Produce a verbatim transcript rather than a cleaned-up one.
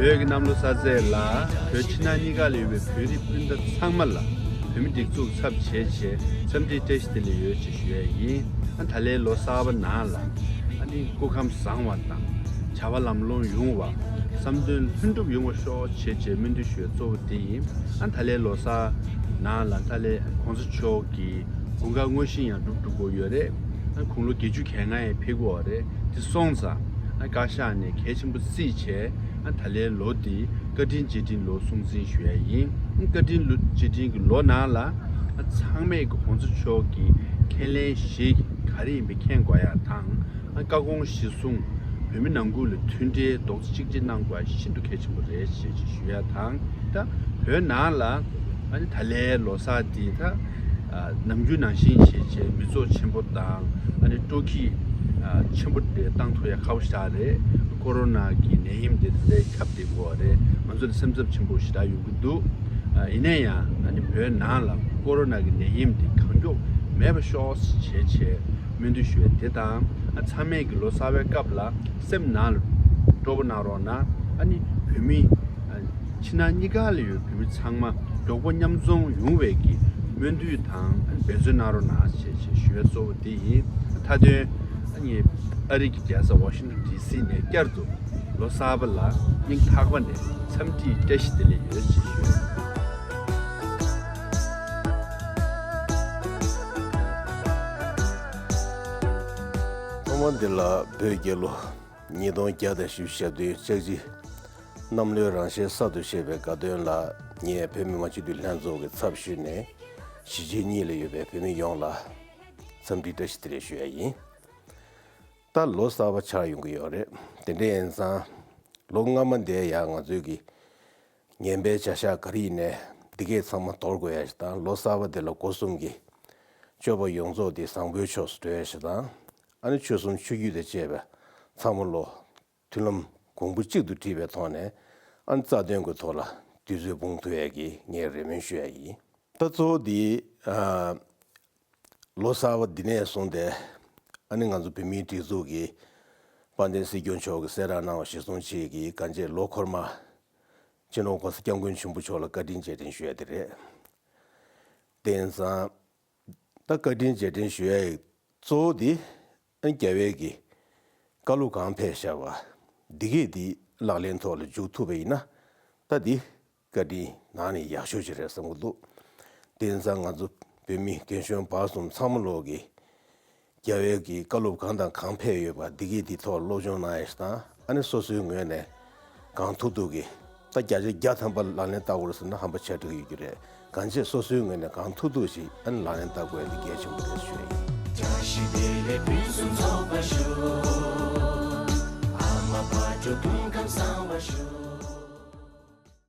བོད་ཀྱི་གནམ་ལོ་གསར་ཚེས་ལ་བོད་ཕྱི་ནང་གཉིས་ཀ་ལ་ཡོད་པའི་བོད་རིགས་སྤུན་ཟླ་ཚང་མ་ལ་བོད་མི་སྒྲིག་འཛུགས་ཚབ་བྱས་བྱས་འཚམས་འདྲིའི་བཀྲ་ཤིས་བདེ་ལེགས་ཡོད་ཅེས་ཞུ་ཡ་ཡིན། ཨ་ད་ལའི་ལོ་གསར་པ་ནང་ལ་ཨ་ནི་སྐུ་ཁམས་བཟང་བ་དང་བྱ་བ་ལམ་ལྷོང་ཡོང་བ། བསམ་དོན་ལྷུན་གྲུབ་ཡོང་བ་ཤོག་བྱས་བྱས་སྨོན་འདུན་ཞུ་ཡ་གཙོ་བོ་དེ་ཡིན། ཨ་ད་ལའི་ལོ་གསར་ནང་ལ་ད་ལའི་གོང་ས་མཆོག་གི་དགུང་གྲངས་དངོས་གཞི་ཡང་འགྲུབ་འགྲོ་གི་ཡོད་རེད། ཨ་དགུང་ལོ་བརྒྱད་ཅུ་གྱ་ལྔ་ཡང་ཕེབས་ཀྱི་ཡོད་རེད། དེ་སོང་ཙང་ཨ་བཀའ་ཤག་ནས་གལ་ཆེན་པོ་བརྩིས་བྱས་ཨ་ད་ལའི་ལོ་འདི་བཀའ་དྲིན་རྗེས་དྲན་ལོ་སྲུང་བརྩི་ཞུ་ཡ་ཡིན། ཨ་བཀའ་དྲིན་ལོ་རྗེས་དྲན་གྱི་ལོ་ནང་ལ་ཨ་ཚང་མས་ཀྱི་གོང་ས་མཆོག་གི་ཁས་ལེན་བཞེས་ག་རེ་ཡིན་པའི་མཁྱེན་དགོས་ཡ་དང་། ཨ་བཀའ་དགོངས་གཞིར་བཟུང་བོད་མི་ནང་ཁུལ་ལ་མཐུན་སྒྲིལ་རྡོག་རྩ་གཅིག་སྒྲིལ་གནང་དགོས་པ་ཤིན་ཏུ་གལ་ཆེན་པོ་རེད་ཅེས་ཞུ་ཡ་དང་། ད་བོད་ནང་ལ་ཨ་ནི་ད་ལའི་ལོ་གསར་འདི་ད་ཨ་ནམ་རྒྱུན་ནང་བཞིན་བྱས་བྱས་མི་ཚོགས་ཆེན་པོ་དང་ཨ་ནི་སྤྲོ་སྐྱིད་ཨ་ཆེན་པོ་དེ་བཏང་ཐུབ་ཡ་ཁག་པོ་ཞིག་རེད། ཀོ་རོ་ན་གི་ནད་ཡམས་དེ་དེ་འདྲའི་ཁྱབ་བསྡད་ཡོད་རེད། ང་ཚོ་ལ་སེམས་འཚབ་ཆེན་པོ་ཞེ་དྲག་ཡོང་གི་འདུག་ཨ་ཡིན་ན་ཡང་ཨ་ནི་བོད་ནང་ལ་ཀོ་རོ་ན་གི་ནད་ཡམས་དེ་གང་མགྱོགས་མེད་པ་ཤོག་བྱས་བྱས་སྨོན་འདུན་ཞུ་ཡ་དེ་དང་། ཨ་ཚང་མས་ཀྱི་ལོ་གསར་བའི་སྐབས་ལ་སེམས་ནང་ལ་སྤྲོ་པོ་གནང་རོགས་གནང་། ཨ་ནི་བོད་མི་ཨ་ཕྱི་ནང་གཉིས་ཀ་ལ་ཡོད་བོད་མི་ཚང་མ་མགྱོགས་པོ་མཉམ་འཛོམས་ཡོང་བའི་གི་སྨོན་འདུན་དང་ཨ་ནི་འབད་བརྩོན་གནང་རོགས་གནང་ཞེས་ཞེས་ཞུ་བའི་གཙོ་བོ་དེ་ཡིན། མཐའ་དོན་ཨ་ནི་ཨ་རི་གི་རྒྱལ་ས་ཝ་ཤིང་ཊོན་ཌི་སི་ནས་བསྐྱར་དུ་ལོ་གསར་པ་ལ་སྙིང་ཐག་པ་ནས་འཚམས་འདྲིའི་བཀྲ་ཤིས་བདེ་ལེགས་ཡོད་ཅེས་ཞུ། ཐོག་མ་འདི་ལ་བོད་རྒྱལ་ལོ་ཉིས་སྟོང་བརྒྱ་དང་བཞི་བཅུ་ཞེ་བདུན་ལྕགས་བྱི་གནམ་ལོའི་རང་བཞིན་གསར་དུ་བཞད་པའི་དགའ་སྟོན་ལ་ངས་བོད་མི་མང་སྤྱི་འཐུས་ལྷན་ཚོགས་ཀྱི་ཚབ་ཞུས་ནས་གཞིས་བྱེས་གཉིས་ལ་ཡོད་པའི་བོད་མི་ཡོངས་ལ་འཚམས་འདྲིའི་བཀྲ་ཤིས་བདེ་ལེགས་ཞུ་ཡ་ཡིན། ད་ལོ་གསར་པ་ཆགས་ཡོང་གི་ཡོད་རེད། དེ་འདྲ་ཡིན་ཙང་ལོ་སྔ་མ་འདིར་ཡང་ང་ཚོའི་གི་ངན་པའི་བྱ་གཞག་ག་རེ་ཡིན་ནའི་འདི་གས་ཚང་མ་དོར་དགོས་ཡ་ཞིག་དང་། ལོ་གསར་པ་འདི་ལ་སྒོ་གསུམ་གྱི་སྤྱོད་པ་ཡོངས་རྫོགས་འདི་བཟང་པོའི་ཕྱོགས་སུ་འགྲོ་ཡ་ཞིག་དང་། ཨ་ནི་ཆོལ་གསུམ་ཆོས་བརྒྱུད་དང་བཅས་པའི་ཚང་མ་ལོ་མཐུན་ལམ་གོང་བུ་གཅིག་ཏུ་བསྒྲིལ་བའི་ཐོག་ནས་ཨ་ནི་རྩ་དོན་གྱི་ཐོག་ལ་དུས་ཚོད་སྤུངས་ཐུབ་ཡ་གི་ངས་རེ་སྨོན་ཞུ་ཡ་ཡིན། ད་གཙོ་བོ་འདི་ཨ་ལོ་གསར་པ་འདི་ནས་བཟུང་སྟེ་ཨ་ནི་ང་ཚོ་བོད་མིའི་སྒྲིག་འཛུགས་ཀྱི་དཔལ་ལྡན་སྲིད་སྐྱོང་མཆོག་གིས་གསལ་བསྒྲགས་གནང་བ་གཞིར་བཟུང་བྱས་ཀྱི་གང་ཅི་ལོ་འཁོར་མ་སྤྱི་ནོར་༸གོང་ས་༸སྐྱབས་མགོན་ཆེན་པོ་མཆོག་ལ་བཀའ་དྲིན་རྗེས་དྲན་ཞུ་ཡ་དེ་རེད། དེ་ཡིན་ཙང་ད་བཀའ་དྲིན་རྗེས་དྲན་ཞུ་ཡ་ཡི་གཙོ་བོ་དེ་ཨ་ནི་རྒྱལ་བའི་གི་བཀའ་སློབ་གང་ཕེབས་བཞག་པ་འདི་གས་འདི་ལག་ལེན་ཐོག་ལ་འཇུག་ཐུབ་པ་ཡིན་ན་ད་འདི་བཀའ་དྲིན་ནང་ནས་ཡག་ཤོས་ཅིག་རེད་བསམ་གྱི་འདུག་དེ་ཡིན་ཙང་ང་ཚོ་བོད་མི་རྒན་གཞོན་བར་གསུམ་ཚང་མ་ལོག་གི་རྒྱལ་བའི་གི་བཀའ་སློབ་གང་དང་གང་ཕེབས་ཡོད་པ་འདི་གས་འདི་ཐོག་སློབ་སྦྱོང་གནང་ཡ་ཞིག་དང་། ཨ་ནི་སོ་སོའི་ངོས་ནས་གང་ཐུབ་ཐུབ་ཀྱིས་ད་བརྒྱ་ཆ་བརྒྱ་ཐམ་པ་ལག་ལེན་བསྟར་དགོས་རེད་ཟེར་ན་ཧམ་པ་ཆེ་དྲགས་ཡོད་རྒྱུ་རེད། གང་ཅི་སོ་སོའི་ངོས་ནས་གང་ཐུབ་ཐུབ་ཞིག་ཨ་ནི་ལག་ལེན་བསྟར་དགོས་ཡ་འདི་གལ་ཆེན་པོ་རེད་ཞུ་ཡ་ཡིན། བཀྲ་ཤིས་བདེ་ལེགས་ཕུན་སུམ་ཚོགས་པར་ཤོག་ཨ་མ་བག་དྲོ་སྐུ་ཁམས་བཟང་བར་ཤོག